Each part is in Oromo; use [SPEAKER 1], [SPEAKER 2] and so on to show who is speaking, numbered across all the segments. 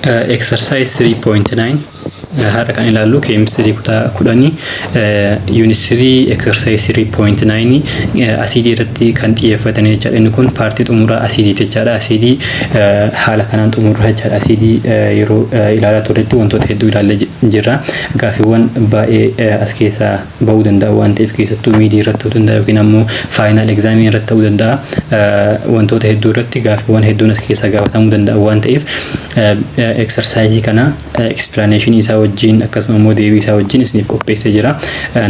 [SPEAKER 1] Exercise 3.9. Har'a kan ilaallu keemistirii kutaa 10, unit 3, exercise 3.9, asiidii irratti kan xiyyeeffatan jechaadha. Inni kun paartii xumuraa asiidii jechaadha. Asiidii haala kanaan xumurra jechaadha. Asiidii yeroo ilaalaa turretti wantoota hedduu ilaallee jirra. Gaaffiiwwan baay'ee as keessaa bahuu danda'a waan ta'eef, keessattuu midii irratti ta'uu danda'a yookiin ammoo final examii irratti ta'uu danda'a. Wantoota hedduu irratti gaaffiiwwan hedduun as keessaa gaafatamuu danda'a waan ta'eef, exercise kana explanation isaa wajjin, akkasuma immoo deebii isaa wajjin isiniif qopheessee jira.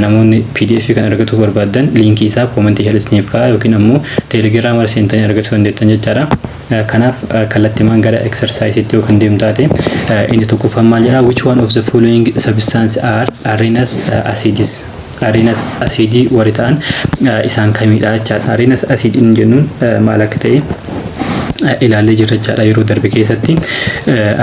[SPEAKER 1] Namoonni PDF kan argachuu barbaaddan liinkii isaa koomentii jala isiniif kaa'a yookiin ammoo teelegiraama seentanii argachuu dandeettan jechaadha. Kanaaf kallattimaan gara exercise yoo kan deemu taate, inni tokkoffaan maal jedha? Which one of the following substance are Arrhenius acids? Arrhenius acidii warri ta'an isaan kamidha jechaadha. Arrhenius acid inni jennuun maal akka ta'e ilaallee jirra jechaadha yeroo darbe keessatti.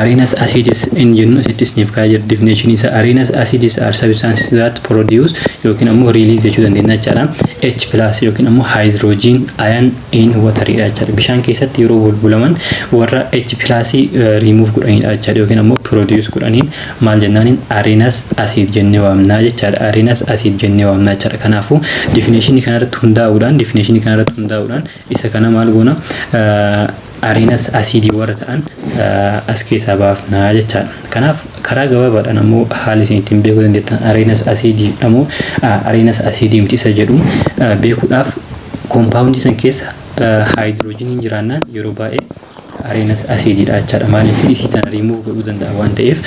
[SPEAKER 1] Arrhenius acids inni jennu asitti isiniif kaa'ee jira definition isaa. Arrhenius acids are substances that produce yookiin ammoo release jechuu dandeenya jechaadha. H plus yookiin ammoo hydrogen ion in water dha jechaadha. Bishaan keessatti yeroo bulbulaman warra H plus remove godhanidha jechaadha, yookiin ammoo produce godhaniin maal jennaaniin? Arrhenius acid jennee waamnaa jechaadha. Arrhenius acid jennee waamnaa jechaadha. Kanaafuu definition kanarratti hundaa'uudhaan isa kana maal goona? Arrhenius asidii warra ta'an as keessaa baafnaa jechaadha. Kanaaf karaa gabaabaadhaan ammoo haala isin ittiin beekuu dandeettan, Arrhenius asidii ammoo Arrhenius asidii miti isa jedhu beekuudhaaf, koompaawundii san keessa haayidroojiniin jiraannaan yeroo baay'ee Arrhenius asiidiidha jechaadha. Maaliif? Isii tana riimuuf godhuu danda'a waan ta'eef,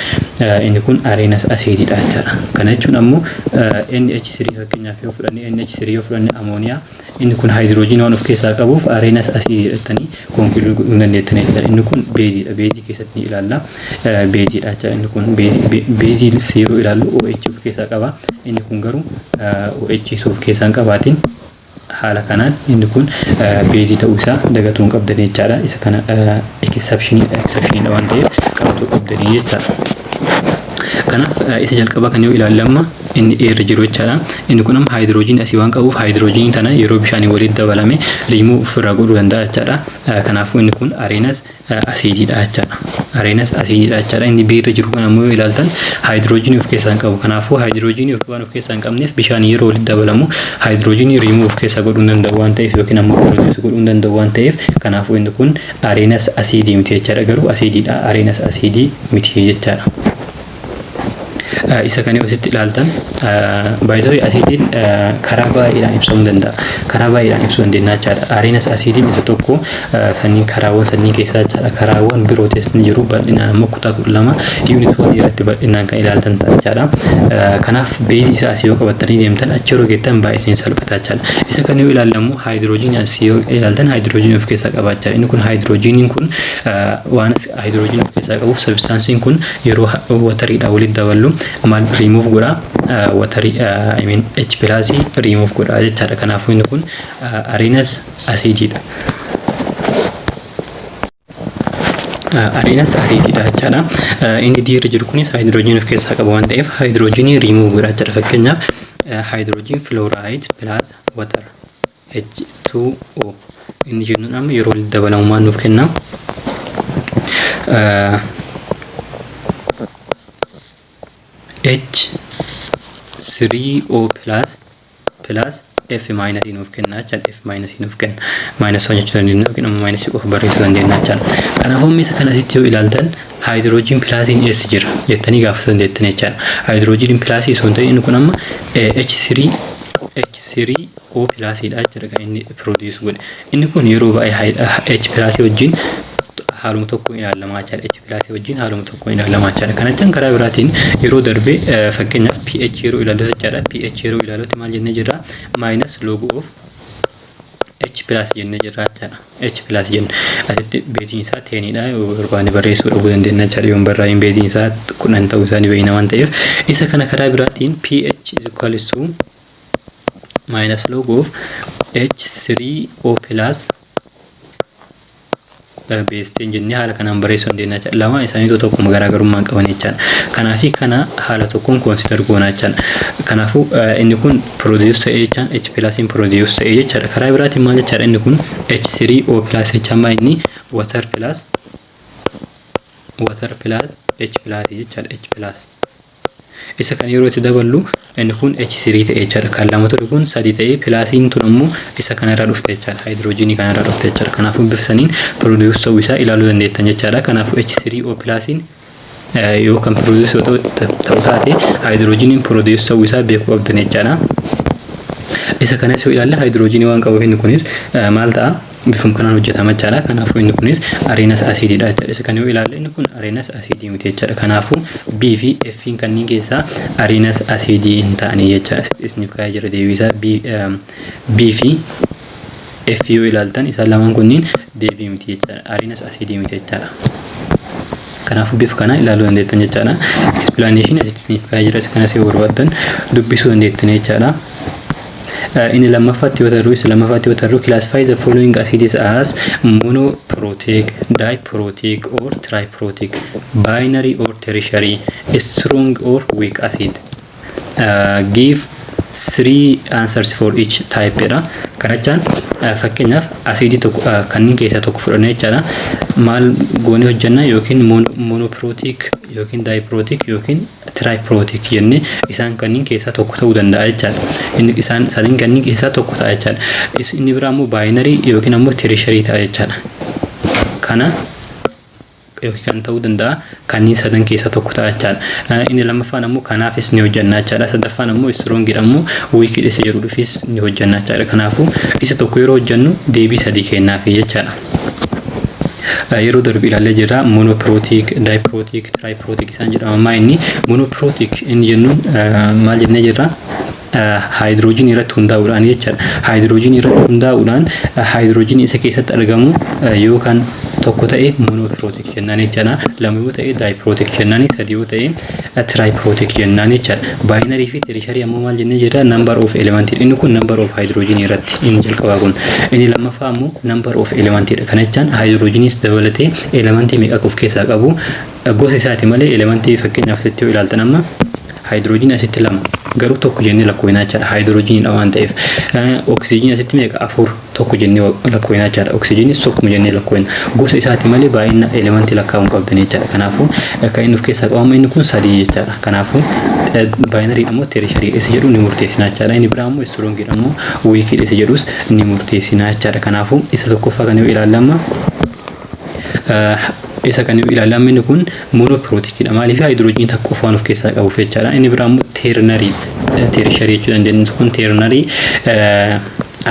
[SPEAKER 1] inni kun Arrhenius asiidiidha jechaadha. Kana jechuun ammoo NH3 fakkeenyaaf yoo fudhanne, NH3 yoo fudhanne, amooniyaa, inni kun haayidroojinii waan of keessaa qabuuf Arrhenius asiidii jettanii conclude godhuu dandeettan jechaadha. Inni kun beeziidha. Beezii keessatti ni ilaalla. Beeziidha jechaadha. Inni kun beezii yeroo ilaallu OH of keessaa qaba. Inni kun garuu OH of keessaa hin qabaatin. Haala kanaan inni kun beezii ta'uu isaa dagatuu hin qabdan jechaadha. Isa kana exceptionidha waan ta'eef qabatuu qabdanii jechaadha. Kanaaf isa jalqabaa kan yoo ilaalle, amma inni eerra jiru jechaadha. Inni kun amma haayidroojinii asii waan qabuuf, haayidroojinii tana yeroo bishaanii walitti dabalame riimuu ofirraa godhuu danda'a jechaadha. Kanaafuu inni kun Arrhenius asiidiidha jechaadha. Arrhenius asiidiidha jechaadha. Inni biirra jiru kun ammoo yoo ilaaltan haayidroojinii of keessaa hin qabu. Kanaafuu haayidroojinii waan of keessaa hin qabneef, bishaan yeroo walitti dabalamu haayidroojinii riimuu of keessaa godhuu hin danda'u waan ta'eef, yookiin ammoo produce godhuu hin danda'u waan ta'eef, kanaafuu inni kun Arrhenius asiidii miti jechaadha. Garuu asiidiidha. Arrhenius asiidii miti jechaadha. Isa kan asitti ilaaltan baay'isoo asiidiin karaa baay'eedhaan ibsamuu danda'a. Karaa baay'eedhaan ibsuu dandeenya jechaadha. Arrhenius asiidiin isa tokko sanniin karaawwan sanniin keessaa jechaadha. Karaawwan birootis ni jiru, bal'inaan ammoo kutaa 12 unit 1 irratti bal'inaan kan ilaaltan ta'a jechaadha. Kanaaf beezii isaa asii yoo qabattanii deemtan, achi yeroo geettan baay'ee isin salphata jechaadha. Isa kan yoo ilaallamu, haayidroojinii asii yoo ilaaltan haayidroojinii of keessaa qaba jechaadha. Inni kun haayidroojiniin kun waan haayidroojinii of keessaa qabuuf, sabstaansiin kun yeroo wateriidhaan walitti daballu maal riimuuf godha? Waterii, I mean, H plusii riimuuf godha jechaadha. Kanaafuu inni kun Arrhenius asiidiidha. Arrhenius asiidiidha jechaadha. Inni diirra jiru kunis haayidroojinii of keessaa qaba waan ta'eef haayidroojinii riimuuf godha jechaadha. Fakkeenyaaf hydrogen fluoride plus water, H2O inni jennuun amma yeroo walitti dabalamu maal nuuf kenna? H3O plus plus F minus nuuf kenna jechaadha. F minus nuuf kenna. Minus waan jechuu dandeenya yookiin ammoo minus qofa barreessuu dandeenya jechaadha. Kanaafuu amma isa kana asitti yoo ilaaltan, hydrogen plusiin eessa jira jettanii gaafachuu dandeettan jechaadha. Hydrogen plusii osoo hin ta'in, inni kun amma H3 H3O plusiidha jechaadha kan inni produce godhe. Inni kun yeroo baay'ee H plusii wajjin haaluma tokkoon ilaalamaa jechaadha. H plusii wajjin haaluma tokkoon ilaalamaa jechaadha. Kana jechaan karaa biraatiin yeroo darbe fakkeenyaaf pH yeroo ilaallu jechaadha. pH yeroo ilaallutti maal jennee jirra? Minus log of H plus jennee jirra jechaadha. H plus jenne. Asitti beeziin isaa tenidha. Yoo barbaanne barreessuu dhabuu dandeenya jechaadha. Yoo hin barraa'in beeziin isaa 10 ta'uu isaa ni beekna waan ta'eef. Isa kana karaa biraatiin pH is equals to minus log of H3O plus base 10 jennee haala kanaan barreessuu dandeenya jechaadha. Lama isaaniitu tokkuma, garaagarummaa hin qaban jechaadha. Kanaafi kana haala tokkoon consider goona jechaadha. Kanaafuu inni kun produce ta'ee jechaan H plusiin produce ta'ee jechaadha. Karaa biraatiin maal jechaadha? Inni kun H3O plus jechaan maa inni water plus Water plus H plus jechaadha. H plus. Isa kan yeroo itti daballu inni kun H3 ta'e jechaadha. Kan lama ture kun sadi ta'ee, plusiin tun ammoo isa kanarraa dhufte jechaadha. Haayidroojinii kanarraa dhufte jechaadha. Kanaafuu bifa saniin produce ta'uu isaa ilaaluu dandeettan jechaadha. Kanaafuu H3O plusiin yoo kan produce ta'u taate, haayidroojiniin produce ta'uu isaa beekuu qabdan jechaadha. Isa kanas yoo ilaalle, haayidroojinii waan qabuuf inni kunis maal ta'a? Bifuma kanaan hojjetama jechaadha. Kanaafuu inni kunis Arrhenius asiidiidha jechaadha. Isa kana yoo ilaalle, inni kun Arrhenius asiidii miti jechaadha. Kanaafuu B fi F kanneen keessaa Arrhenius asiidii hin ta'anii jechaadha. Isiniif kaa'ee jira deebii isaa. B fi F yoo ilaaltan, isaan lamaan kunniin deebii miti jechaadha. Arrhenius asiidii miti jechaadha. Kanaafuu bifa kana ilaaluu dandeettan jechaadha. Explanation asitti isiniif kaa'ee jira. Isa kanas yoo barbaaddan dubbisuu dandeettan jechaadha. Inni lammaffaatti yoo tarru, isa lammaffaatti yoo tarru, classify the following acids as monoprotic, diprotic or triprotic, binary or tertiary, strong or weak acid. Give three answers for each type jedha. Kana jechaan fakkeenyaaf asiidii tokko kanneen keessaa tokko fudhannee jechaadha. Maal goonee hojjenna? Yookiin monoprotic yookiin diprotic yookiin triprotic jennee isaan kanneen keessaa tokko ta'uu danda'a jechaadha. Inni isaan sadiin kanneen keessaa tokko ta'a jechaadha. Inni biraa immoo binary yookiin ammoo tertiary ta'a jechaadha. Kana yookiin kan ta'uu danda'a kanneen sadan keessaa tokko ta'a jechaadha. Inni lammaffaan ammoo kanaafis ni hojjenna jechaadha. Sadaffaan ammoo strongiidha ammoo weakiidha isa jedhuufis ni hojjenna jechaadha. Kanaafuu isa tokko yeroo hojjennu deebii sadii kennaafi jechaadha. Yeroo darbe ilaallee jirra, monoprotic, diprotic, triprotic isaan jedhama. Maa inni monoprotic inni jennuun maal jennee jirra? Haayidroojinii irratti hundaa'uudhaan jechaadha. Haayidroojinii irratti hundaa'uudhaan haayidroojinii isa keessatti argamu yoo kan tokko ta'e monoprotic jennaan jechaadha. Lama yoo ta'e diprotic jennaan, sadi yoo ta'e triprotic jennaan jechaadha. Binary fi tertiary ammoo maal jennee jirra? Number of element. Inni kun number of hydrogen irratti inni jalqabaa kun. Inni lammaffaa ammoo number of element dha. Kana jechaan haayidroojiniis dabalatee elementii meeqa of keessaa qabu, gosa isaati malee elementii. Fakkeenyaaf asitti yoo ilaaltan, amma haayidroojinii asitti lama, garuu tokko jennee lakkoofnaa jechaadha, haayidroojiniidha waan ta'eef. Oksijiinii asitti meeqa? Afur, tokko jennee lakkoofnaa jechaadha. Oksijiinis tokkuma jennee lakkoofna, gosa isaati malee baay'ina elementii lakkaa'uu qabdan jechaadha. Kanaafuu kan inni of keessaa qabamu inni kun sadii jechaadha. Kanaafuu binary immoo tertiary isa jedhu ni murteessina jechaadha. Inni biraa immoo strongiidha immoo weakiidha isa jedhus ni murteessina jechaadha. Kanaafuu isa tokkoffaa kan yoo ilaallamma, isa kan yoo ilaallamu, inni kun monoproticiidha. Maaliif? Haayidroojinii takka qofa waan of keessaa qabuuf jechaadha. Inni biraa immoo ternary, tertiary jechuu dandeenya. Kun ternary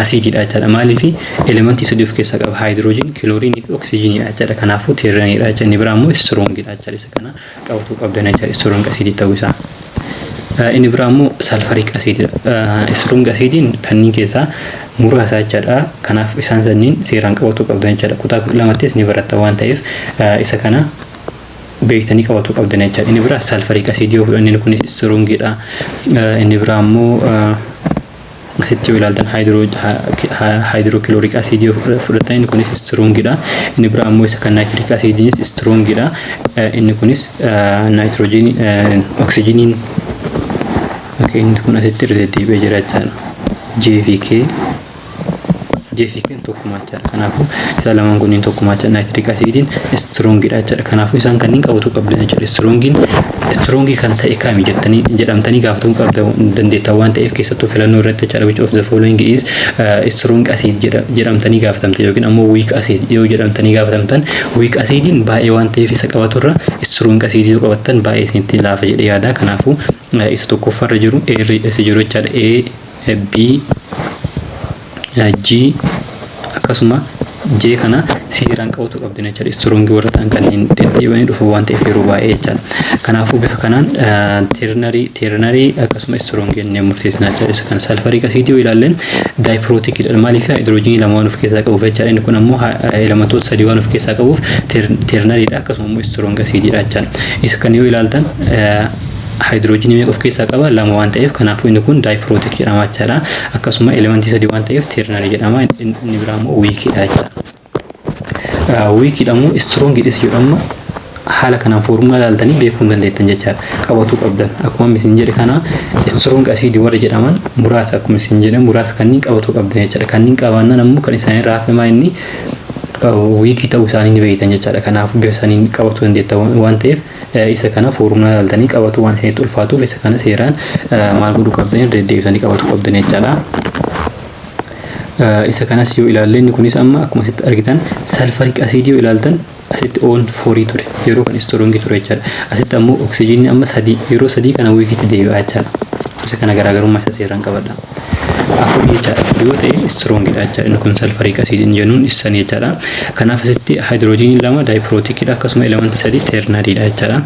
[SPEAKER 1] asiidiidha jechaadha. Maaliif? Elementii sadii of keessaa qaba. Haayidroojin, kilooriinii fi oksijiiniidha jechaadha. Kanaafuu ternarydha jechaadha. Inni biraa immoo strongiidha jechaadha. Isa kana qabatuu qabdan jechaadha. Strong asiidii ta'uu isaa. Inni biraa immoo sulfuric asiididha. Strong asiidiin kanneen keessaa muraasa jechaadha. Kanaaf isaan sanniin seeraan qabatuu qabdan jechaadha. Kutaa 12ttis ni baratta waan ta'eef isa kana beektanii qabatuu qabdan jechaadha. Inni biraa sulfuric asiidii yoo fudhanne, kunis strongiidha. Inni biraa immoo asitti yoo ilaaltan, hydrochloric asiidii yoo fudhatan, inni kunis strongiidha. Inni biraa immoo isa kan nitric asiidiinis strongiidha. Inni kunis naayitiroojiinii oksijiiniin. Inni kun asitti irra deddeebi'ee jira jechaadha. J fi K, J fi K tokkuma jechaadha. Kanaafuu isaan lamaan kunniin tokkuma jechaadha. Nitric asiidiin strongiidha jechaadha. Kanaafuu isaan kanneen qabatu qabdan jechaadha. Strongiin strongii kan ta'e kami jettanii jedhamtanii gaafatamuu qabda dandeettan waan ta'eef, keessattuu filannoo irratti jechaadha. Which of the following is strong acid jedhamtanii gaafatamte yookiin ammoo weak acid yoo jedhamtanii gaafatamtan, weak acidiin baay'ee waan ta'eef isa qabaturra strong acid yoo qabattan baay'ee isinitti laafa jedhee yaada. Kanaafuu isa tokkoffaarra jiru A isa jiru jechaadha. A, B, G akkasuma J kana seeraan qabatu qabdin jechaadha. Strongii warra ta'an kanneen deddeebi'anii dhufu waan ta'eef yeroo baay'ee jechaadha. Kanaafuu bifa kanaan ternary akkasuma strongii jennee murteessina jechaadha. Isa kana sulfuric asiidii yoo ilaallen diproticiidha. Maaliif? Haayidroojinii lama waan of keessaa qabuuf jechaadha. Inni kun ammoo elementoota sadii waan of keessaa qabuuf ternarydha, akkasuma immoo strong asiidiidha jechaadha. Isa kana yoo ilaaltan, haayidroojinii meeqa of keessaa qaba? Lama waan ta'eef, kanaafuu inni kun diprotic jedhama jechaadha. Akkasuma elementii sadii waan ta'eef ternary jedhama. Inni biraa immoo weakiidha jechaadha. Weakiidha immoo strongiidhas jedhama. Haala kanaan foormulaa ilaaltanii beekuu hin dandeettan jechaadha. Qabatuu qabdan. Akkuma isin jedhe kana, strong asiidii warra jedhaman muraasa, akkuma isin jedhe muraasa kanneen qabatuu qabdan jechaadha. Kanneen qabaannaan ammoo kan isaanii raafamaa inni Weakii ta'uu isaanii ni beektan jechaadha. Kanaaf bifa saniin qabatu dandeetta waan ta'eef, isa kana foormulaa ilaaltanii qabatu waan isinitti ulfaatuuf, isa kana seeraan maal godhuu qabdan, deddeebisanii qabatu qabdan jechaadha. Isa kanas yoo ilaalle, inni kunis amma akkuma asitti argitan sulfuric acidii yoo ilaaltan, asitti oon fourii ture, yeroo kan strongii ture jechaadha. Asitti ammoo oksijiinii amma sadii, yeroo sadii kana weakitti deebi'a jechaadha. Isa kana garaagarummaa isa seeraan qabadha. Afurii jechaadha. Afur yoo ta'e strongidha jechaadha. Inni kun sulfuric acidiin jennuun ibsan jechaadha. Kanaaf asitti haayidroojiinii lama diproticiidha, akkasuma elementii sadii ternarydha jechaadha.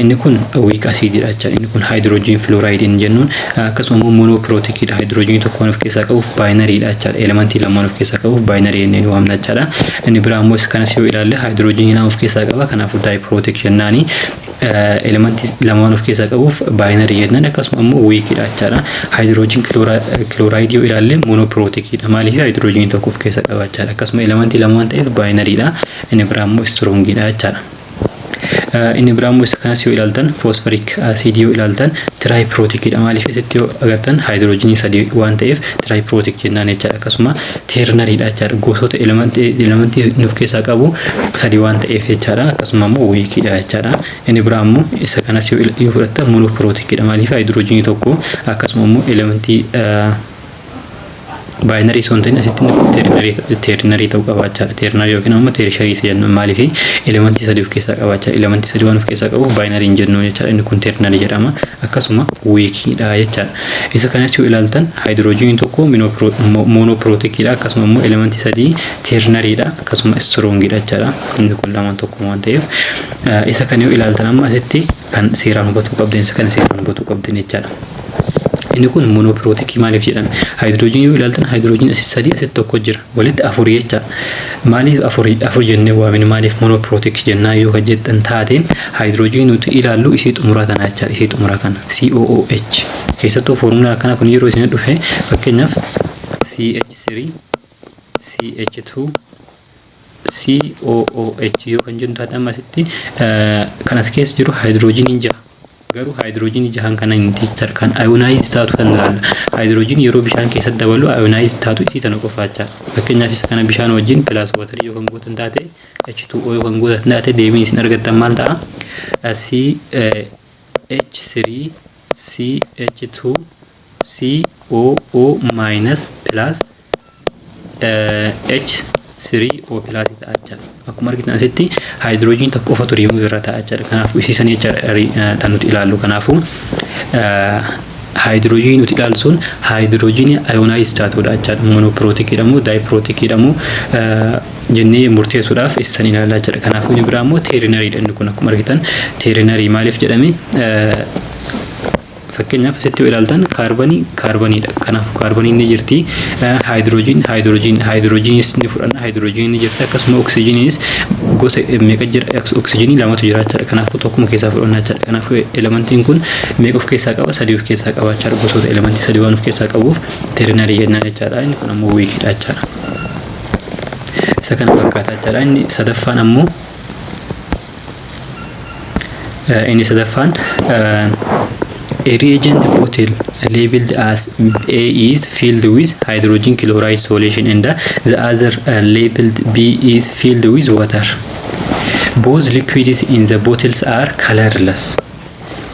[SPEAKER 1] Inni kun weak acidiidha jechaadha. Inni kun hydrogen fluorideiin jennuun akkasuma immoo monoproticiidha. Haayidroojiinii tokko waan of keessaa qabuuf binarydha jechaadha. Elementii lama waan of keessaa qabuuf binary jennee waamna jechaadha. Inni biraa immoo kanas yoo ilaalle, haayidroojiinii lama of keessaa qaba. Kanaafuu diprotic jennaani. Elementii lama waan of keessaa qabuuf binary jennaan, akkasuma immoo weakidha jechaadha. Hydrogen chloride yoo ilaalle monoproticiidha. Maaliif? Haayidroojiinii tokko of keessaa qaba jechaadha. Akkasuma elementii lama waan ta'eef binarydha. Inni biraa immoo strongidha jechaadha. Inni biraa immoo isa kanas yoo ilaaltan, phosphoric acidii yoo ilaaltan, triproticiidha. Maaliif? Asitti yoo agartan haayidroojiinii sadii waan ta'eef triprotic jennaan jechaadha. Akkasuma ternarydha jechaadha. Gosoota elementii nuuf keessaa qabu sadii waan ta'eef jechaadha. Akkasuma immoo weakidha jechaadha. Inni biraa immoo isa kanas yoo fudhattan monoproticiidha. Maaliif? Haayidroojiinii tokko, akkasuma immoo elementii binary osoo hin ta'in asitti ternary ta'uu qabaachaadha. Ternary yookiin ammoo tertiary isa jennu. Maaliif? Elementii sadii of keessaa qabaachaa. Elementii sadii waan of keessaa qabuuf binary hin jennu jechaadha. Inni kun ternary jedhama. Akkasuma weakiidha jechaadha. Isa kanas yoo ilaaltan, haayidroojiiniin tokko monoproticiidha. Akkasuma immoo elementii sadii ternarydha. Akkasuma strongidha jechaadha. Inni kun lamaan tokko waan ta'eef, isa kana yoo ilaaltan, amma asitti kan seeraan hubatuu qabdan, isa kana seeraan hubatuu qabdan jechaadha. Inni kun monoproticii maaliif jedhame? Haayidroojiinii yoo ilaaltan, haayidroojiin asitti sadii, asitti tokko jira. Walitti afurii jecha. Maaliif afurii afur jennee waamne? Maaliif monoprotic jennaa yoo kan jettan taate, haayidroojiinii nuti ilaallu isii xumuraa kana jechaadha. Isii xumuraa kana COOH. Keessattuu foormulaa akkana kun yeroo isin dhufe, fakkeenyaaf CH3 CH2 COOH yoo kan jennu taate, amma asitti kan as keessa jiru haayidroojiiniin jaha. Garuu haayidroojiinii jahan kana hin jechaadha. Kan ionize taatu kan ilaalla. Haayidroojiinii yeroo bishaan keessatti dabalu ionize taatu isii tana qofa jechaadha. Fakkeenyaaf isa kana bishaan wajjin plus waterii yoo kan gootan taate, H2O yoo kan gootan taate, deebiin isin argattan maal ta'a? CH3 CH2 COO minus plus H3O plus ta'a jechaadha. Akkuma argitan asitti haayidroojiin tokko qofatu riimuu irra ta'a jechaadha. Kanaafuu isii sanii jechaadha kan nuti ilaallu. Kanaafuu haayidroojinii nuti ilaallu sun haayidroojinii ionize taatudha jechaadha. Monoprotic jedhamu, diprotic jedhamu jennee murteessuudhaaf isan ilaallaa jechaadha. Kanaafuu inni biraa immoo ternarydha. Inni kun akkuma argitan ternary maaliif jedhame? Fakkeenyaaf asitti yoo ilaaltan, kaarbanii kaarbaniidha. Kanaafuu kaarbaniin ni jirti. Haayidroojiin haayidroojiin haayidroojiinis ni fudhanna. Haayidroojiin ni jirti. Akkasuma oksijiiniinis gosa meeqa jira? Oksijiinii lamatu jira jechaadha. Kanaafuu tokkuma keessaa fudhanna jechaadha. Kanaafuu elementiin kun meeqa of keessaa qaba? Sadii of keessaa qaba jechaadha. Gosoota elementii sadii waan of keessaa qabuuf ternary jennaan jechaadha. Inni kun ammoo weakidha jechaadha. Isa kana fakkaata jechaadha. Inni sadaffaan a reagent bottle labeled as A is filled with hydrogen chloride solution and the other labeled B is filled with water. Both liquids in the bottles are colorless.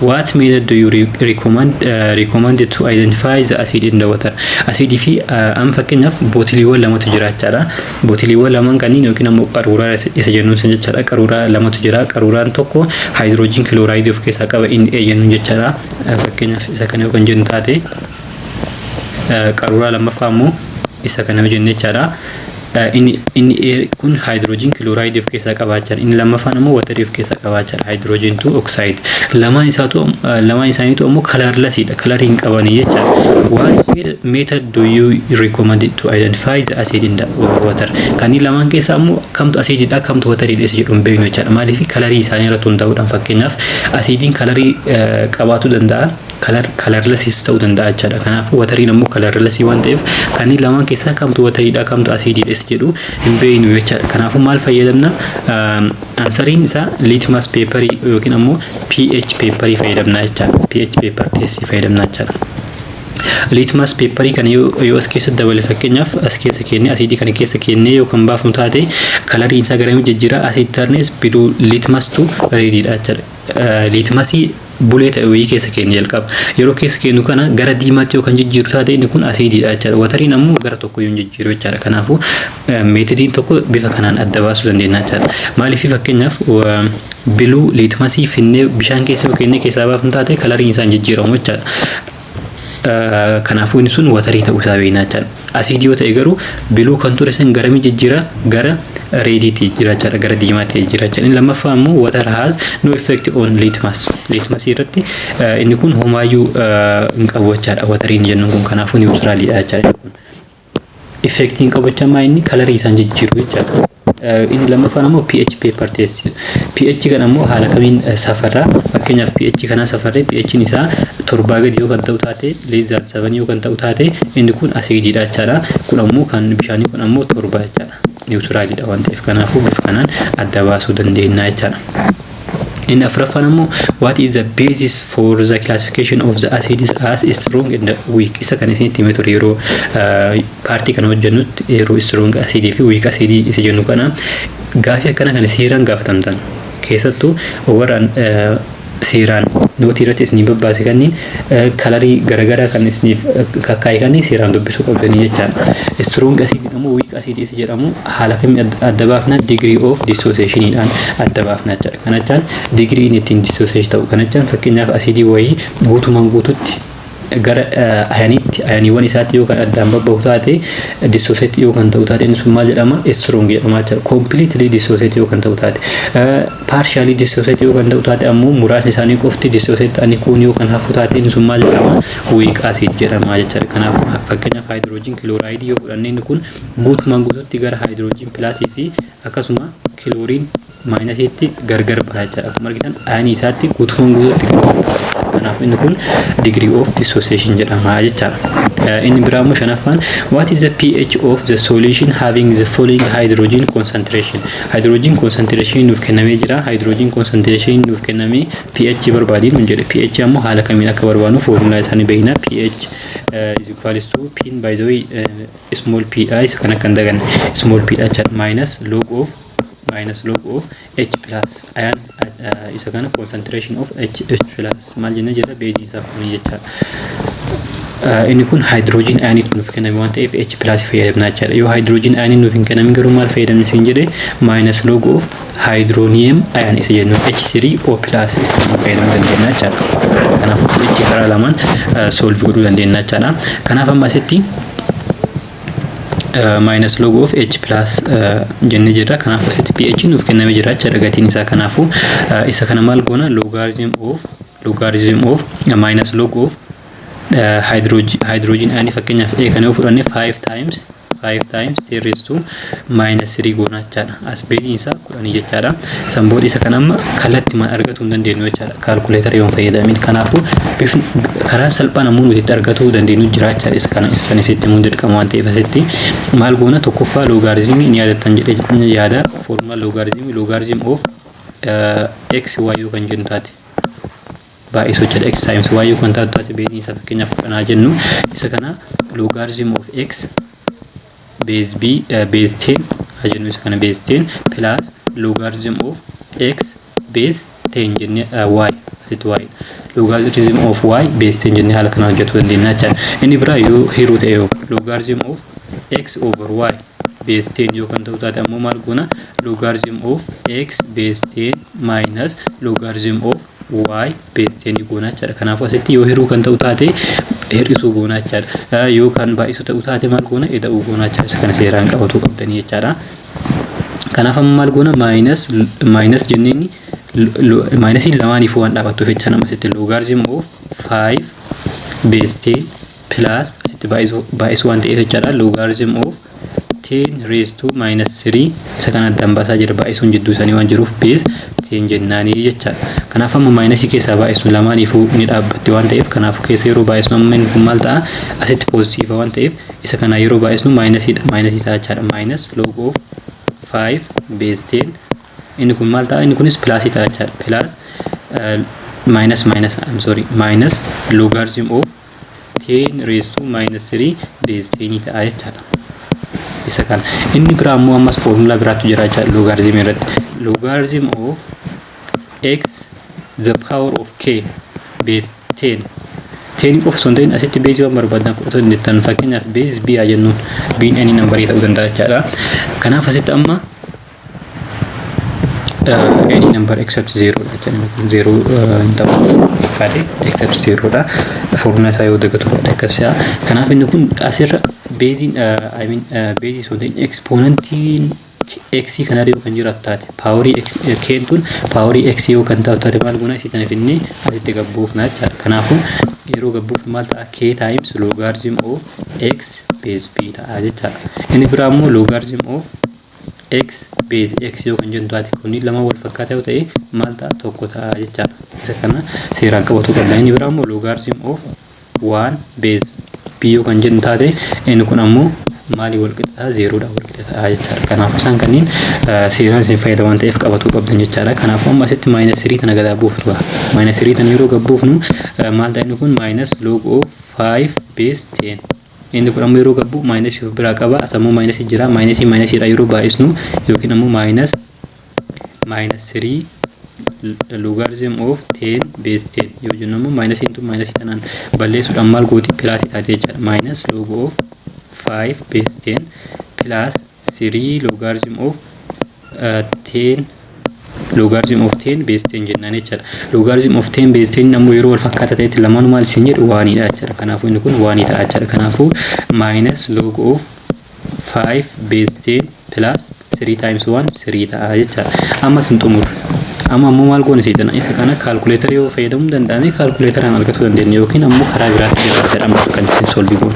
[SPEAKER 1] What method do you recommend to identify the acid in the water? Asidii fi amma fakkeenyaaf bootiliiwwan lamatu jira jechaadha. Bootiliiwwan lamaan kanneen yookiin ammoo qaruuraa isa jennuun sun jechaadha. Qaruuraa lamatu jira. Qaruuraan tokko hydrogen chloride of keessaa qaba, inni A jennuun jechaadha. Fakkeenyaaf isa kana yoo kan jennu taate, qaruuraa lammaffaa immoo isa kana yoo jenne jechaadha. Inni kun hydrogen chloride of keessaa qabaachaa, inni lammaffaan immoo waterii of keessaa qabaachaa, hydrogen two oxide. Lamaan isaaniitu ammoo colorlessiidha, colorii hin qabanii jechaadha. What method do you recommend to identify the acid in the water? Kanneen lamaan keessaa ammoo kamtu asiididha, kamtu wateriidha isa jedhu hin beeknu jechaadha. Maaliif? Colorii isaanii irratti hundaa'uudhaan, fakkeenyaaf asiidiin colorii qabaachuu danda'a, colorlessiis ta'uu danda'a jechaadha. Kanaafuu wateriin ammoo colorlessii waan ta'eef, kanneen lamaan keessaa kamtu wateriidha, kamtu asiidiidha isa jedhu hin beeknu jechaadha. Kanaafuu maal fayyadamna? Answeriin isaa litmus paperii yookiin ammoo pH paperii fayyadamna jechaadha. pH paper testii fayyadamna jechaadha. Litmus paperii kana yoo as keessa dabale, fakkeenyaaf as keessa kennee, asiidii kana keessa kennee yoo kan baafnu taate, coloriin isaa garamii jijjiira? Acid turns blue litmus to rediidha jechaadha. Litmusii blue ta'e wayii keessa keenya jalqaba. Yeroo keessa kennu kana gara diimaatti yoo kan jijjiiru taate, inni kun asiidiidha jechaadha. Wateriin ammoo gara tokko yoo hin jijjiiru jechaadha. Kanaafuu methodiin tokko bifa kanaan adda baasuu dandeenya jechaadha. Maaliif? Fakkeenyaaf blue litmusii finnee bishaan keessa yoo kennee keessaa baafnu taate, coloriin isaa hin jijjiiramu jechaadha. Kanaafuu inni sun waterii ta'uu isaa beekna jechaadha. Asiidii yoo ta'e garuu blue kan ture san garamii jijjiira? Gara rediitti jijjiira jechaadha. Gara diimaatti jijjiira jechaadha. Inni lammaffaa immoo water has no effect on litmus. Litmusii irratti inni kun homaayyuu hin qabu jechaadha. Wateriin jennuun kun kanaafuu neutraliidha jechaadha inni kun. Effectii hin qabu jechaa maa inni colorii isaan jijjiiru jechaadha. Inni lammaffaan ammoo pH paper test. pH kan ammoo haala kamiin safarraa? Fakkeenyaaf pH kana safarree, pH isaa 7 gadi yoo kan ta'u taate, less than 7 yoo kan ta'u taate, inni kun asiidiidha jechaadha. Kun ammoo kan bishaanii kun ammoo 7 jechaadha. Neutraliidha waan ta'eef, kanaafuu bifa kanaan adda baasuu dandeenya jechaadha. Inni afuraffaan ammoo, what is the basis for the classification of the acids as strong and weak? Isa kan isinitti himee ture yeroo partii kana hojjennutti, yeroo strong acidii fi weak acidii isa jennu kana. Gaafii akkana kana seeraan gaafatamtan, keessattuu warraan seeraan noteii irratti isinii babbaase kanniin, colorii garaagaraa kan isiniif kakkaa'e kanniin seeraan dubbisuu qabdanii jechaadha. Strong acid ammoo weak acid isa jedhamu haala kamiin adda baafna? Degree of dissociationiidhaan adda baafna jechaadha. Kana jechaan degree inni ittiin dissociate ta'u. Kana jechaan fakkeenyaaf asiidii wayii guutumaan guututti gara ioniitti, ioniiwwan isaatti yoo kan addaan babbahu taate, dissociate yoo kan ta'u taate, inni sun maal jedhama? Strong jedhama jechuudha. Completely dissociate yoo kan ta'u taate. Partially dissociate yoo kan ta'u taate ammoo, muraasni isaanii qofti dissociate ta'anii kuun yoo kan hafu taate, inni sun maal jedhama? Weak acid jedhama jechuudha. Kanaaf fakkeenyaaf hydrogen chlorideii yoo fudhanne, inni kun guutumaan guututti gara hydrogen plusii fi akkasuma chlorine minusiitti gargar baha jechuudha. Akkuma argitan ionii isaatti guutumaan guututti gargar baha. Kanaaf inni kun degree of dissociation jedhama jechaadha. Inni biraa immoo shanaffaan, what is the pH of the solution having the following hydrogen concentration? Hydrogen concentration nuuf kennamee jira. Hydrogen concentration nuuf kennamee pH barbaadii nuun jedhe. pH ammoo haala kamiin akka barbaadnu foormulaa isaanii beekna. pH is equals to p, by the way, small p dha. Isa kana kan daganne small p dha jechaadha. Minus log of H plus ion, isa kana concentration of H plus maal jennee jira? Baseii isaa kun jechaadha. Inni kun hydrogen ioniitu nuuf kenname waan ta'eef H plus fayyadamna jechaadha. Yoo hydrogen ionii nuuf hin kennamin garuu maal fayyadamne siin jedhe? Minus log of hydronium ion isa jennu, H3O plus isa kana fayyadamuu dandeenya jechaadha. Kanaafuu pH karaa lamaan solve godhuu dandeenya jechaadha. Kanaaf amma asitti minus log of H plus jennee jirra. Kanaaf asitti pH nuuf kennamee jira jechaadha gatiin isaa. Kanaafuu isa kana maal goona? Logarithm of minus log of hydrogen ionii, fakkeenyaaf A kana yoo fudhanne, 5 times 5 times 10 raised to minus 3 goona jechaadha. As baseiin isaa 10 jechaadha. San booda isa kana amma kallattii maal argatuu hin dandeenyu jechaadha. Calculatorii yoo hin fayyadamin. Kanaafuu karaa salphaan ammoo nuti itti argatuu dandeenyu jira jechaadha. Isa kana isa isitti himuun dirqama waan ta'eef, asitti maal goona? Tokkoffaa logarithmii ni yaadattan jedhee yaada. Foormulaa logarithmii, logarithm of x y yoo kan jennu taate, baay'isuu jechuudha. x times y yoo kan taatu taate, baseiin isaa fakkeenyaaf 10 jennu, isa kana logarithm of x base b base 10 haa jennu, isa kana base 10 plus logarithm of x base 10 jennee, y asitti y, logarithm of y base 10 jennee haala kanaan hojjetuu dandeenya jechaadha. Inni biraa yoo hiruu ta'e, yoo logarithm of x over y base 10 yoo kan ta'u taate ammoo maal goona? Logarithm of x base 10 minus logarithm of y base 10 goona jechaadha. Kanaafuu asitti yoo hiruu kan ta'u taate hir'isuu goona jechaadha. Yoo kan baay'isuu ta'u taate maal goona? Ida'uu goona jechaadha. Isa kana seeraan qabatuu qabdanii jechaadha. Kanaaf amma maal goona? Minus minus jenneeni, minusiin lamaaniifuu waan dhaabattuuf jecha, nama asitti logarithm of 5 base 10 plus, asitti baay'isuu waan ta'eef jechaadha, logarithm of 10 raised to minus 3, isa kana addaan baasaa jira, baay'isuun jidduu isaanii waan jiruuf, base 10 jennaanii jechaadha. Kanaaf amma minusii keessaa baay'isnu lamaaniifuu ni dhaabbatti waan ta'eef, kanaafuu keessa yeroo baay'isnu amma inni kun maal ta'a? Asitti positive waan ta'eef isa kana yeroo baay'isnu minusiidha, minusii ta'a jechaadha. Minus log of 5 base 10, inni kun maal ta'a? Inni kunis plusii ta'a jechaadha. Plus, minus minus, I'm sorry, minus logarithm of 10 raised to minus 3 base 10 ta'a jechaadha. Isa kana. Inni biraa immoo ammas foormulaa biraatu jira jechaadha logarithm irratti. Logarithm of x the power of k base 10. 10 qofa osoo hin ta'in asitti beezii waan barbaadan fudhachuu dandeettan. Fakkeenyaaf, base b haa jennuun, b'n any numberii ta'uu danda'a jechaadha. Kanaaf asitti amma any number except zero dha jechaadha. Kun zero hin ta'u fakkaate, except zero dha. Foormulaa isaa yoo dagatu fudhate akkas ta'a. Kanaaf inni kun asirra beeziin, I mean, beezii osoo hin ta'in exponentiin x kana yoo kan jiraatu taate, paawarii x keen tun paawarii x yoo kan taatu taate, maal goona? Isii tana finnee asitti gabbuufna jechaadha. Kanaafuu yeroo gabbuufnu maal ta'a? K times logarithm of x base b ta'a jechaadha. Inni biraa immoo logarithm of x base x yoo kan jennu taate, kunniin lama wal fakkaataa yoo ta'e maal ta'a? Tokko ta'a jechaadha. Isa kana seeraan qabatu qabna. Inni biraa immoo logarithm of 1 base b yoo kan jennu taate, inni kun ammoo maalii wal qixa ta'a? Zeeroodhaan wal qixa ta'a jechaadha. Kanaafuu isaan kanneen seeraan isin fayyada waan ta'eef qabatuu qabdan jechaadha. Kanaafuu amma asitti minus 3 tana gadaa buufnu. Minus 3 tana yeroo gabbuufnu maal ta'a inni kun? Minus log of 5 base 10. Inni kun ammoo yeroo gabbu minus of biraa qaba. As ammoo minus jira. Minus minusiidha yeroo baay'isnu yookiin ammoo minus minus 3 logarithm of 10 base 10 yoo jennu ammoo minusiin tun minusii tanaan balleessuudhaan maal gooti? Plusii taate jechaadha. Minus log of 5 base 10 plus 3 logarithm of 10 logarithm of 10 base 10 jennaan jechaadha. Logarithm of 10 base 10 ammoo yeroo wal fakkaataa ta'etti lamaanuu maal isin jedhu? Oneiidha jechaadha. Kanaafuu inni kun oneii ta'a jechaadha. Kanaafuu minus log of 5 base 10 plus 3 times 1 3 ta'a jechaadha. Ammas hin xumurre. Amma ammoo maal goone seetana? Isa kana kaalkuleetara yoo fayyadamuu danda'ame kaalkuleetaraan argachuu dandeenya yookiin ammoo karaa biraatti jira jechaadha ammas kan ittiin solve goonu.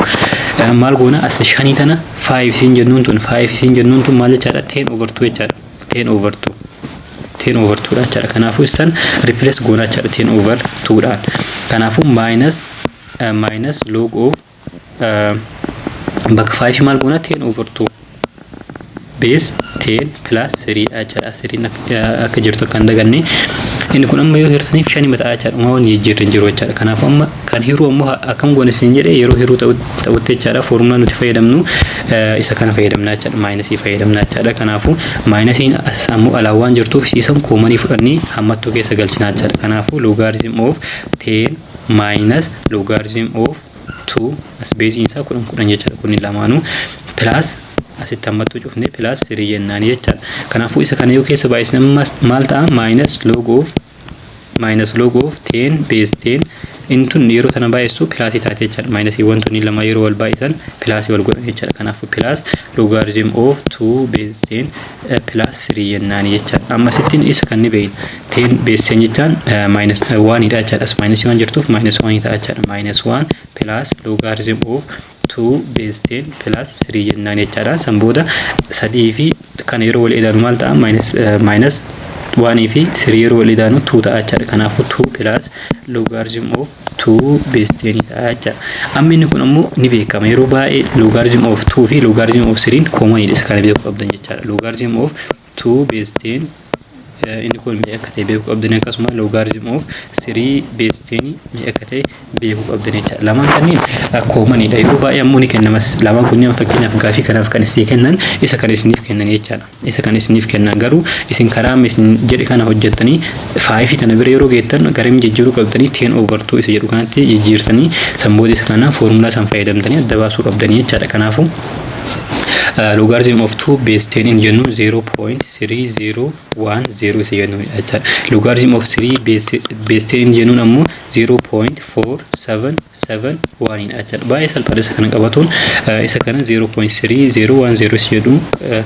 [SPEAKER 1] Maal goona? As shanii tana 5 isiin jennuun tun, 5 isiin jennuun tun maal jechaadha? 10 over 2 jechaadha. 10 over 2. 10 over 2 dha jechaadha. Kanaafuu isaan replace goona jechaadha 10 over 2 dhaan. Kanaafuu minus log of bakka 5 maal goona? 10 over 2 base 10 plus 3 dha jechaadha. 3 akka jirtu akka hin daganne. Inni kun amma yoo hirtaniif shani mataa jechaadha. Uumaa waan jijjiirri hin jiru jechaadha. Kanaafuu amma kan hiruu ammoo akkam goone isin jedhe? Yeroo hiruu ta'utti jechaadha. Foormulaa nuti fayyadamnu isa kana fayyadamna jechaadha. Minusii fayyadamna jechaadha. Kanaafuu minusiin as ammoo alaa waan jirtuuf isan commonii fudhannee hammattuu keessa galchina jechaadha. Kanaafuu logarithm of 10 minus logarithm of 2, as beeziin isaa 10 10 jechaadha. Kunni lamaanuu plus, asitti hammattuu cufne, plus 3 jennaani jechaadha. Kanaafuu isa kana yoo keessa baay'isne maal ta'a? Minus log of 10 base 10. Inni tun yeroo tana baay'istu plusii taate jechaadha. Minusiiwwan tunniin lama yeroo wal baay'isan plusii wal godhan jechaadha. Kanaafuu plus logarithm of 2 base 10 plus 3 jennaani jechaadha. Amma asittiin isa kan ni beekna. 10 base 10 jechaan minus 1 dha jechaadha. As minusii waan jirtuuf minus 1 ta'a jechaadha. Minus 1 plus logarithm of 2 base 10 plus 3 jennaan jechaadha. San booda sadii fi kana yeroo wal ilaalu maal ta'a? Minus 1 fi 3 yeroo wal ilaalu 2 ta'a jechaadha. Kanaafuu 2 plus logarithm of 2 base 10 ta'a jechaadha. Amma inni kun ammoo ni beekama. Yeroo baay'ee logarithm of 2 fi logarithm of 3 commonidha. Isa kana beekuu qabdan jechaadha. Logarithm of 2 base 10 inni kun mee akka ta'e beekuu qabdan, akkasuma logarithm of 3 base 10 mee akka ta'e beekuu qabdan jechaadha. Lamaan kanneen commonidha. Yeroo baay'ee ammoo ni kennamas. Lamaan kunneen fakkeenyaaf gaafii kanaaf kan isinii kennan isa kan isiniif kennan jechaadha. Isa kan isiniif kennan garuu isin karaa amma isin jedhe kana hojjettanii fiveii tana bira yeroo geettan garam jijjiiruu qabdanii? 10 over 2 isa jedhu kanatti jijjiirtanii san booda isa kana foormulaa san fayyadamtanii adda baasuu qabdanii jechaadha. Kanaafuu logarithm of 2 base 10 in jennu 0.3010 isa jennu jechaadha. Logarithm of 3 base 10 in jennuun ammoo 0.4771 jechaadha. Baay'ee salphaadha isa kana qabatuun. Isa kana 0.3010 isa jedhu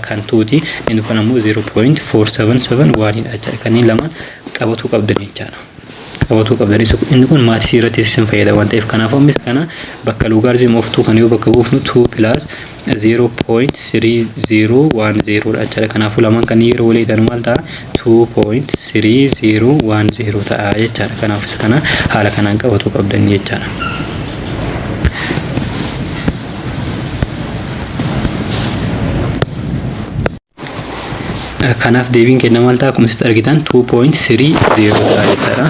[SPEAKER 1] kan tuuti. Inni kun ammoo 0.4771 jechaadha. Kanneen lamaan qabatuu qabdan jechaadha. Qabatuu qabdan. Inni kun mathsii irratti isin fayyada waan ta'eef. Kanaafuu amma isa kana bakka logarithm of 2 kan yoo bakka buufnu 2 plus 0.3010 dha jechaadha. Kanaafuu lamaan kan yeroo walii ta'an maal ta'a? 2.3010 ta'a jechaadha. Kanaaf isa kana haala kanaan qabatuu qabdan jechaadha. Kanaaf deebiin kenna maal ta'a? Akkuma asitti argitan 2.30 ta'a jechaadha.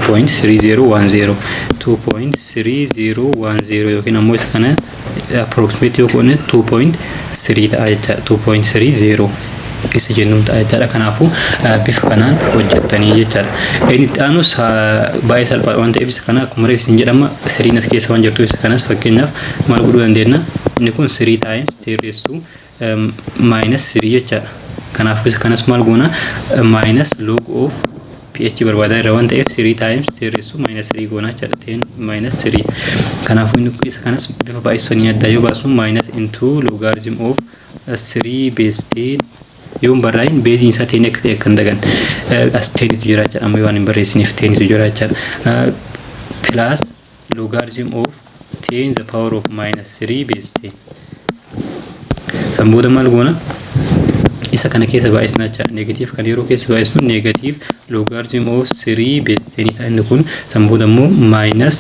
[SPEAKER 1] 2.3010, 2.3010 yookiin ammoo isa kana approximate yoo goone 2.3 ta'a jechaadha. 2.30 isa jennuun ta'a jechaadha. Kanaafuu bifa kanaan hojjettanii jechaadha. Inni itti aanus baay'ee salphaadha waan ta'eef, isa kana akkuma reef isin jedhama, threen as keessa waan jirtuuf, isa kanas fakkeenyaaf maal godhuu dandeenya? Inni kun 3 times 10 raised to minus 3 jechaadha. Kanaafuu isa kanas maal goona? Minus log of pH barbaadaa irra waan ta'eef, 3 times 10 raised to minus 3 goona jechaadha. 10 minus 3. Kanaafuu inni isa kanas bifa baay'isanii addaa yoo baasu, minus into logarithm of 3 base 10 yoon barraa'in, baseiin isaa ten akka ta'e akka hin dagan, as tenitu jira jechaadha. Amma waan hin barreessiniif tenitu jira jechaadha. Plus logarithm of 10 the power of minus 3 base 10. San booda maal goona? Isa kana keessa baay'isna jechaadha. Negative kan yeroo keessa baay'isnu negative logarithm of 3 base 10 dha inni kun. San booda immoo minus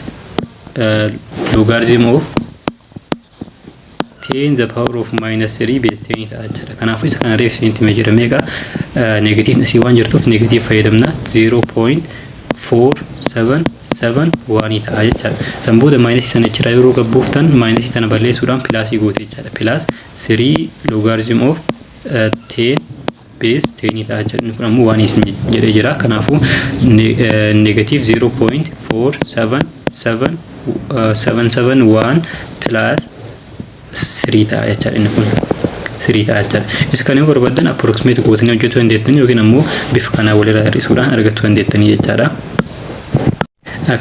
[SPEAKER 1] logarithm of 10 the power of minus 3 base 10 ta'a jechaadha. Kanaafuu isa kana reef isinitti himee jira. Meeqa? Negative asii waan jirtuuf negative fayyadamna, 0.4771 ta'a jechaadha. San booda minusii sana jira yeroo gabbuuftan, minusii tana balleessuudhaan plusii goote jechaadha. Plus 3 logarithm of 10 base 10 ta'a jechaadha. Inni kun ammoo waan isin jedhee jira. Kanaafuu negative 0.477771 plus 3 ta'a jechaadha. Inni kun 3 ta'a jechaadha. Isa kana yoo barbaaddan approximate gootanii hojjechuu dandeettanii yookiin ammoo bifa kanaa walirraa hir'isuudhaan argachuu dandeettanii jechaadha.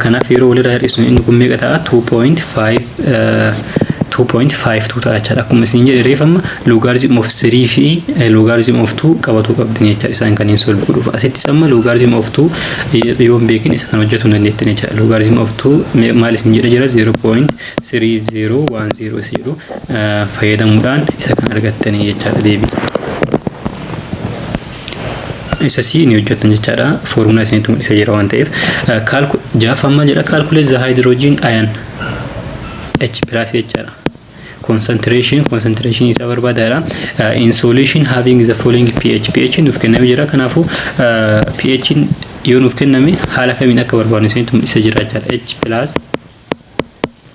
[SPEAKER 1] Kanaaf yeroo walirraa hir'isnu inni kun meeqa ta'a? 2.5 2.52 ta'a jechaadha. Akkuma isin jedhe reef, amma logarithm of 3 fi logarithm of 2 qabatuu qabdin jechaadha isaan kanneen solve godhuuf. Asittis amma logarithm of 2 yoo hin beekin isa kan hojjetuu hin dandeettan jechaadha. Logarithm of 2 maal isin jedhe jira? 0.3010 isa jedhu fayyadamuudhaan isa kan argattanii jechaadha deebii. Isa si ni hojjetan jechaadha. Foormulaa isinitti mul'isa jira waan ta'eef. Jaaffaan maal jedha? Calculate the hydrogen ion H plus jechaadha. Concentration isaa barbaadaadha. In solution having the following pH. pH nuuf kenname jira. Kanaafuu pH yoo nuuf kenname haala kamiin akka barbaadnu isinitti mul'isa jira jechaadha. H plus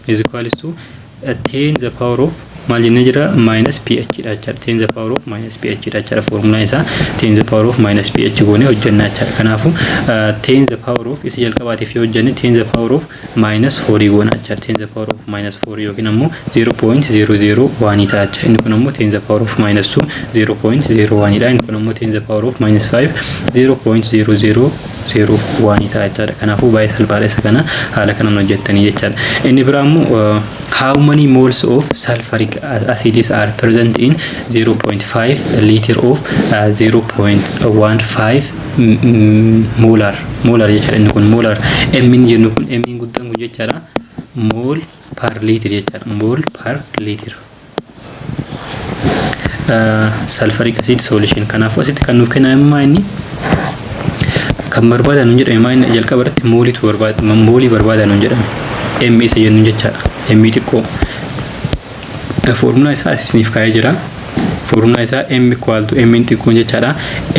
[SPEAKER 1] is equals to 10 the power of maal jennee jira? Minus pH dha jechaadha. 10 the power of minus pH dha jechaadha. Foormulaan isaa 10 the power of minus pH goonee hojjannaa jechaadha. Kanaafuu 10 the power of isa jalqabaatiif yoo hojjenne, 10 the power of minus 4 goona jechaadha. 10 the power of minus 4 yookiin ammoo 0.001 ta'a jechaadha. Inni kun ammoo 10 the power of minus 2 0.01 dha. Inni kun ammoo 10 the power of minus 5 0.0001 ta'a jechaadha. Kanaafuu baay'ee salphaadha, isa kana haala kanaan hojjettanii jechaadha. Inni biraa immoo, how many moles of sulfuric acids are present in 0.5 liter of 0.15 molar? Molar jechaadha. Inni kun molar, m jennu kun, m guddaan kun jechaadha, mole per liter jechaadha, mole per liter sulfuric acid solution. Kanaafuu asitti kan nuuf kenname maa inni kan barbaadan nuun jedhame? Maa inni jalqaba irratti mooliitu barbaada, moolii barbaadan nuun jedhame, m isa jennu jechaadha, m xiqqoo. Foormulaa isaa isiniif kaa'ee jira. Foormulaa isaa m equal to m xiqqoon jechaadha,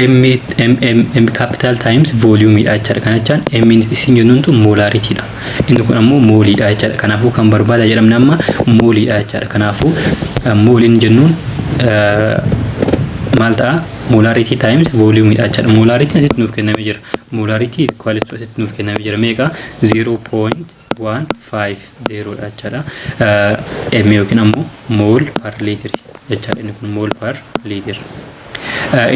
[SPEAKER 1] m m m m capital times volume dha jechaadha. Kana jechaan m isin jennuun tun molarity dha. Inni kun ammoo mooliidha jechaadha. Kanaafuu kan barbaada jedhamne amma mooliidha jechaadha. Kanaafuu mooliin jennuun maal ta'a? Molarity times volume dha jechaadha. Molarity asitti nuuf kennamee jira. Molarity equal to asitti nuuf kennamee jira. Meeqa? 0.150 dha jechaadha. M yookiin ammoo mole per liter jechaadha. Inni kun mole per liter.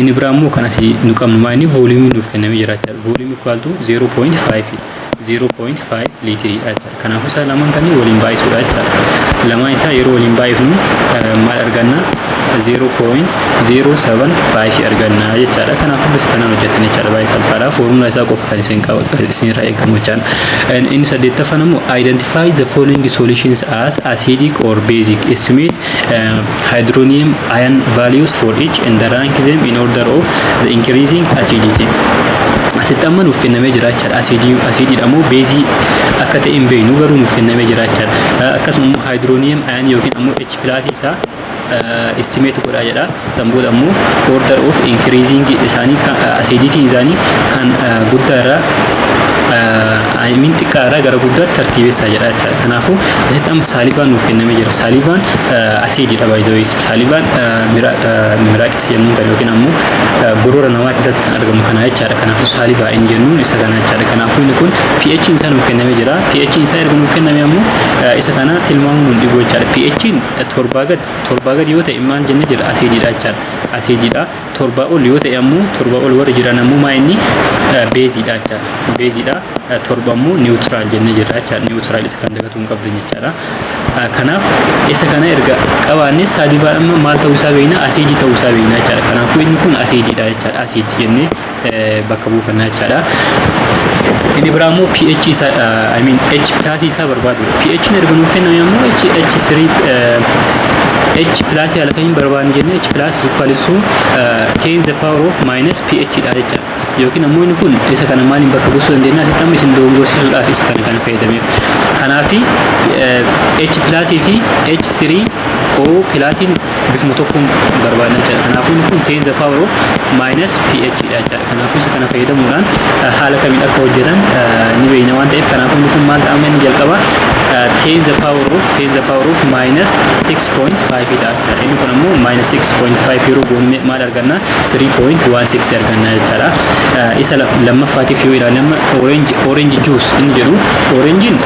[SPEAKER 1] Inni biraa immoo kan asii nu qabnu maa inni? Volume nuuf kennamee jira jechaadha. Volume equal to 0.5 0.5 liitiriidha jechaadha. Kanaafuu isaan lamaan kanneen waliin baay'isuudha jechaadha. Lamaan isaa yeroo waliin baay'ifnu maal arganna? 0.075 arganna jechaadha. Kanaafuu bifa kanaan hojjettan jechaadha. Baay'ee salphaadha. Foormulaa isaa qofa kan isin isinirraa eegamu jechaadha. Inni saddeettaffaan immoo, identify the following solutions as acidic or basic. Estimate hydronium ion values for each and rank them in order of the increasing acidity. Asitti amma nuuf kennamee jira jechaadha. Asiidii, asiidiidha moo beezii akka ta'e hin beeknu, garuu nuuf kennamee jira jechaadha. Akkasuma immoo hydronium ion yookiin ammoo H plus isaa estimate godhaa jedha. San booda ammoo order of increasing isaanii, acidityn isaanii kan guddaa irraa I mean, xiqqaarraa gara guddaatti tartiibessaa jedha jechaadha. Kanaafuu asitti amma salivaan nuuf kennamee jira. Salivaan asiidiidha baay'ee. Salivaan miraaqis jennuun kan yookiin ammoo gorora namaa keessatti kan argamu kana jechaadha. Kanaafuu saliva inni jennuun isa kana jechaadha. Kanaafuu inni kun pH isaa nuuf kennamee jira. pH isaa erga nuuf kenname ammoo isa kana tilmaamuun nu dhibu jechaadha. pH 7 gad yoo ta'e maal jennee jira? Asiidiidha jechaadha. Asiidiidha. 7 ol yoo ta'e ammoo, 7 ol warri jiran ammoo maa inni? Beeziidha jechaadha. Beeziidha. 7 ammoo neutral jennee jirra jechaadha. Neutral isa kan dagatuu hin qabdan jechaadha. Kanaaf isa kana erga qabaanne, salivaan amma maal ta'uu isaa beekna? Asiidii ta'uu isaa beekna jechaadha. Kanaafuu inni kun asiidiidha jechaadha. Asiidii jennee bakka buufannaa jechaadha. Inni biraa immoo pH isaa, I mean, H plus isaa barbaadudha. pH erga nuuf kenname ammoo H H3 H plus haala kamiin barbaadne jennee, H plus is equal to 10 the power of minus pH dha jechaadha. Yookiin ammoo inni kun isa kana maaliin bakka buusuu dandeenya? Asitti amma isin dogongorsiisuudhaaf isa kana kan fayyadameef. Kanaafi H plus fi H3 O plusiin bifuma tokkoon barbaadna jechaadha. Kanaafuu inni kun 10 the power of minus pH dha jechaadha. Kanaafuu isa kana fayyadamuudhaan haala kamiin akka hojjetan ni beekna waan ta'eef, kanaafuu inni kun maal ta'a? Inni jalqaba 10 the power of minus 6.5 dha jechaadha. Inni kun ammoo minus 6.5 yeroo goonu maal arganna? 3.16 arganna jechaadha. Isa lammaffaatiif yoo ilaalle amma orange juice inni jedhu, orangein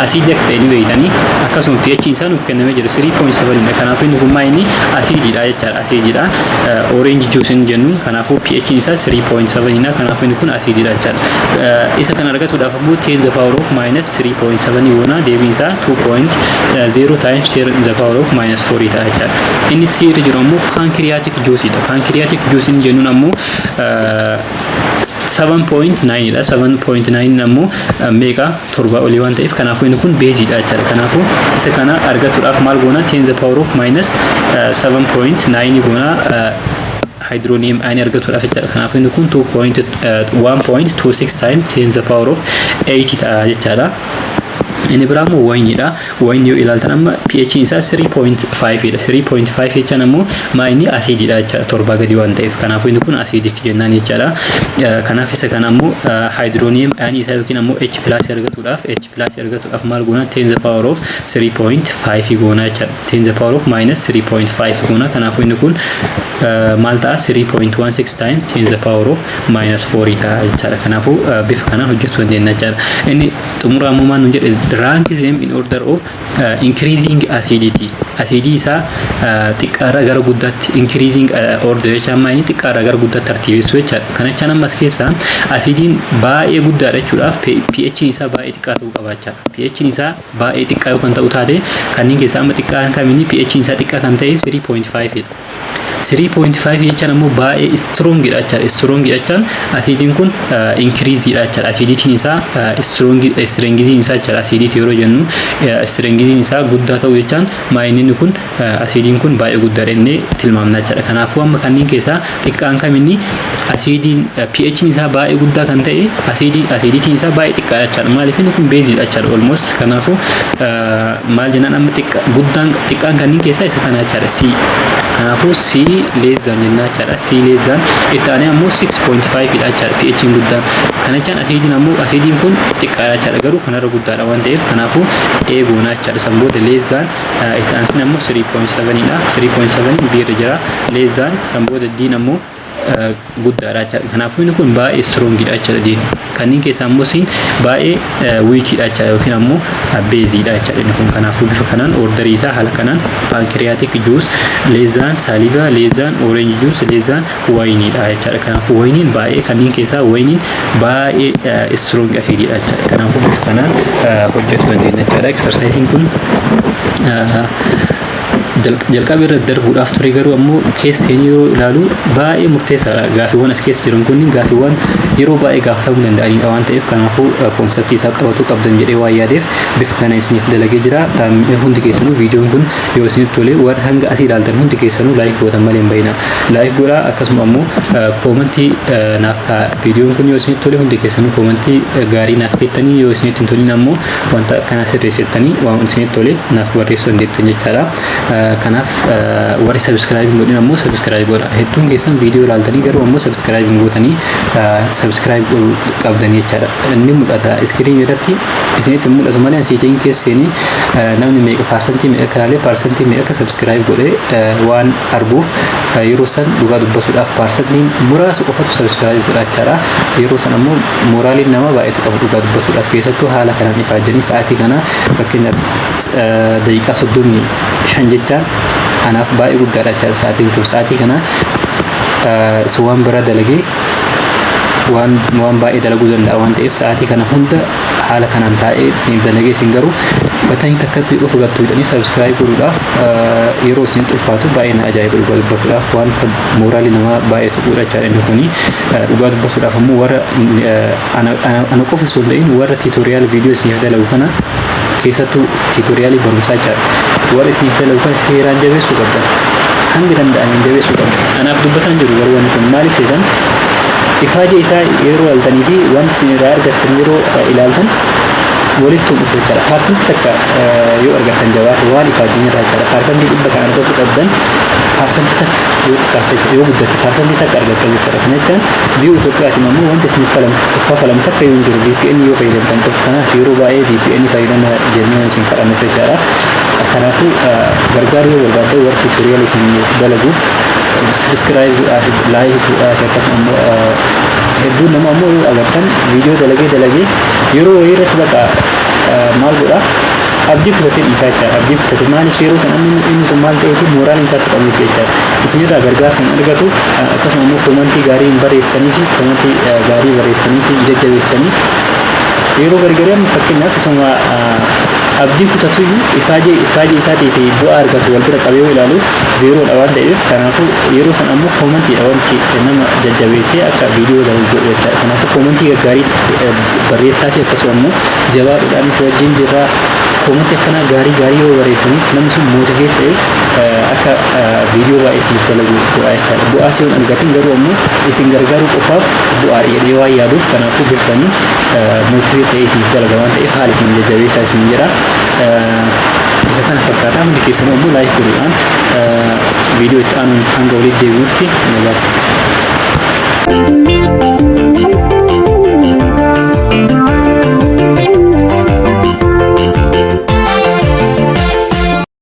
[SPEAKER 1] asiidii akka ta'e ni beektanii, akkasuma pH isaa nuuf kennamee jira, 3.7 dha. Kanaafuu inni kun maa inni? Asiidiidha jechaadha. Asiidiidha. Orange juice inni jennu, kanaafuu pH isaa 3.7 dha. Kanaafuu inni kun asiidiidha jechaadha. Isa kana argatuudhaaf ammoo 10 the power of minus 3.7 goona, deebiin isaa 2.0 times 10 the power of minus 4 ta'a jechaadha. Inni C irra jiru ammoo pancreatic juice dha. Pancreatic juice inni jennuun ammoo 7.9 dha. 7.9 ammoo meeqa? 7 olii waan ta'eef, kanaafuu inni kun beeziidha jechaadha. Kanaafuu isa kana argatuudhaaf maal goona? 10 the power of minus 7.9 goona hydronium ion argatuudhaaf jechaadha. Kanaafuu inni kun 1.26 times 10 the power of 8 ta'a jechaadha. Inni biraa immoo wayiniidha. Wayinii yoo ilaaltan amma pH isaa 3.5 dha. 3.5 jechaan ammoo maa inni? Asiidiidha jechaadha. 7 gadi waan ta'eef. Kanaafuu inni kun acidic jennaan jechaadha. Kanaaf isa kana ammoo hydronium ionii isaa yookiin ammoo H plus argatuudhaaf maal goona? 10 the power of 3.5 goona jechaadha. 10 the power of minus 3.5 goona. Kanaafuu inni kun maal ta'a? 3.16 times 10 the power of minus 4 ta'a jechaadha. Kanaafuu bifa kanaan hojjechuu dandeenya jechaadha. Inni xumuraa ammoo maal nuun jedhe? Rank them in order of increasing acidity. Acidii isaa xiqqaarraa gara guddaatti, increasing order jechaan maal inni? Xiqqaarraa gara guddaatti tartiibessuu jechaadha. Kana jechaan ammas keessaa asiidiin baay'ee guddaadha jechuudhaaf pH isaa baay'ee xiqqaa ta'uu qaba jechaadha. pH isaa baay'ee xiqqaa yoo kan ta'u taate, kanneen keessaa amma xiqqaa kamiini? pH isaa xiqqaa kan ta'e 3.5 dha. 3.5 jechaan ammoo baay'ee strong dha jechaadha. Strong jechaan asiidiin kun increase dha jechaadha. Aciditiin isaa strong, strengthiin isaa jechaadha. Acidity yeroo jennu strengthiin isaa guddaa ta'uu jechaan maayinni kun asiidiin kun baay'ee guddaadha jennee tilmaamna jechaadha. Kanaafuu amma kanneen keessaa xiqqaan kaminni? Asiidiin pH isaa baay'ee guddaa kan ta'e, aciditiin isaa baay'ee xiqqaadha jechaadha. Maaliif? Inni kun beeziidha jechaadha almost. Kanaafuu maal jennaan amma? Xiqqa guddaan xiqqaan kanneen keessaa isa kana jechaadha, C. Kanaafuu C less than jennaa jechaadha. C less than, itti aanee ammoo 6.5 dha jechaadha pH guddaan. Kana jechaan asiidiin ammoo asiidiin kun xiqqaadha jechaadha, garuu kanarra guddaadha waan ta'eef kanaafuu A goonaa jechaadha. San booda less than, itti aansin ammoo 3.7 dha. 3.7 B irra jira. Less than, san booda D ammoo guddaadha jechaadha. Kanaafuu inni kun baay'ee strongidha jechaadha D'n. Kanneen keessaa immoo C'n baay'ee weakiidha jechaadha yookiin ammoo beeziidha jechaadha inni kun. Kanaafuu bifa kanaan orderii isaa haala kanaan pancreatic juice less than saliva less than orange juice less than wayiniidha jechaadha. Kanaafuu wayiniin baay'ee, kanneen keessaa wayiniin baay'ee strong acidiidha jechaadha. Kanaafuu bifa kanaan hojjechuu dandeenya jechaadha. Exerciseiin kun jalqaba irra darbuudhaaf ture, garuu ammoo keesseen yeroo ilaalu baay'ee murteessaadha. Gaafiiwwan as keessa jiran kunniin gaafiiwwan yeroo baay'ee gaafatamuu danda'anidha waan ta'eef, kanaafuu conceptii isaa qabatu qabdan jedhee waan yaadeef bifa kana isiniif dalagee jira. Hundi keessanuu viidiyoon kun yoo isinitti tole, warri hanga asii ilaaltan hundi keessanuu like gootan malee hin bayina. Like godhaa, akkasuma ammoo commentii naaf kaa'a. Viidiyoon kun yoo isinitti tole hundi keessanuu commentii gaarii naaf keettanii, yoo isinitti hin tolin ammoo wanta akkana sirreessitanii waan isinitti tole naaf barreessuu dandeettan jechaadha. Kanaaf warri subscribe hin godhin ammoo subscribe godha. Hedduun keessan viidiyoo ilaaltanii garuu ammoo subscribe hin gootanii, subscribe godhuu qabdanii jechaadha. Inni mul'ata screen irratti, isinitti mul'atu malee setting keessa seenii namni meeqa, percentii meeqa akka ilaalee, percentii meeqa akka subscribe godhee waan arguuf, yeroo san dhugaa dubbatuudhaaf percentiin muraasa qofatu subscribe godha jechaadha. Yeroo san ammoo moraaliin nama baay'eetu qaba dhugaa dubbatuudhaaf, keessattuu haala kanaan ifaajjanii sa'aatii kana, fakkeenyaaf daqiiqaa 35 jechaan anaaf baay'ee guddaadha jechaadha sa'aatiin kun. Sa'aatii kana waan biraa dalagee waan baay'ee dalaguu danda'a waan ta'eef, sa'aatii kana hunda haala kanaan taa'ee isiniif dalagee, isin garuu batanii takkatti of gattu hidhanii subscribe godhuudhaaf yeroo isin ulfaatu baay'ee na ajaa'iba. Dhugaa dubbatuudhaaf wanta mooraalii namaa baay'ee tuquudha jechaadha inni kuni. Dhugaa dubbatuudhaaf ammoo warra ana qofa osoo hin ta'in warra tutorial viidiyoo isiniif dalagu kana, keessattuu tutorialii barumsaa jechaadha, warra isiniif dalagu kana seeraan jabeessuu qabdan, hanga danda'ameen jabeessuu qabdan. Anaaf dubbataan jiru garuu wanni kun maaliif seetan, ifaaje isaa yeroo ilaaltanii fi wanti isin irraa argattan yeroo ilaaltan walitti dhufu jechaadha. Percentii 1 yoo argattan jabaate waan ifaajin irraa jechaadha. Percentii 100 kan argachuu qabdan percentii 1 yoo xiqqaate, yoo guddate percentii 1 argattan jechaadha. Kana jechaan biyya Itoophiyaatiin ammoo wanti isiniif kafalamu takka yoo hin jiru, VPN yoo fayyadamtan qofa. Kanaaf yeroo baay'ee VPN fayyadama jennee isin kadhannu jechaadha. Kanaafuu gargaaruu yoo barbaaddan warri tutorial isin dalagu subscribe godhaa fi like godhaa fi akkasuma immoo hedduun nama ammoo yoo agartan viidiyoo dalagee dalagee yeroo wayii irratti bakka maal godhaa, abdii kutatee dhiisaa jechaadha. Abdii kutate maaliif? Yeroo san amma inni kun maal ta'eef mooraaliin isaa tuqameef jechaadha. Isinirraa gargaarsa hin argatu, akkasuma immoo commentii gaarii hin barreessanii fi commentii gaarii barreessanii fi jajjabeessanii yeroo gargarii amma fakkeenyaaf isuma abdii kutatuyyuu ifaajee isaatii fi bu'aa argatu wal bira qabee yoo ilaalu zerodha waan ta'eef, kanaafuu yeroo san ammoo commentiidha wanti nama jajjabeessee akka viidiyoo dalagu godhu jechaadha. Kanaafuu commentii gaggaarii barreessaa fi akkasuma immoo jabaadhuudhaanis wajjin jirra. Commentii akkanaa gaarii gaarii yoo barreessaniif namni sun motivate ta'ee akka viidiyoo baay'ee isiniif dalagu godha jechaadha. Bu'aa si hin argatin garuu ammoo isin gargaaruu qofaaf bu'aa jedhee waan yaaduuf, kanaafuu dursanii motivate ta'ee isiniif dalaga waan ta'eef haala isin jajjabeessaa isin jedha. Isa kana fakkaata. Hundi keessanuu ammoo like godhuudhaan viidiyoo itti aanuun hanga walitti deebi'utti nagaatti.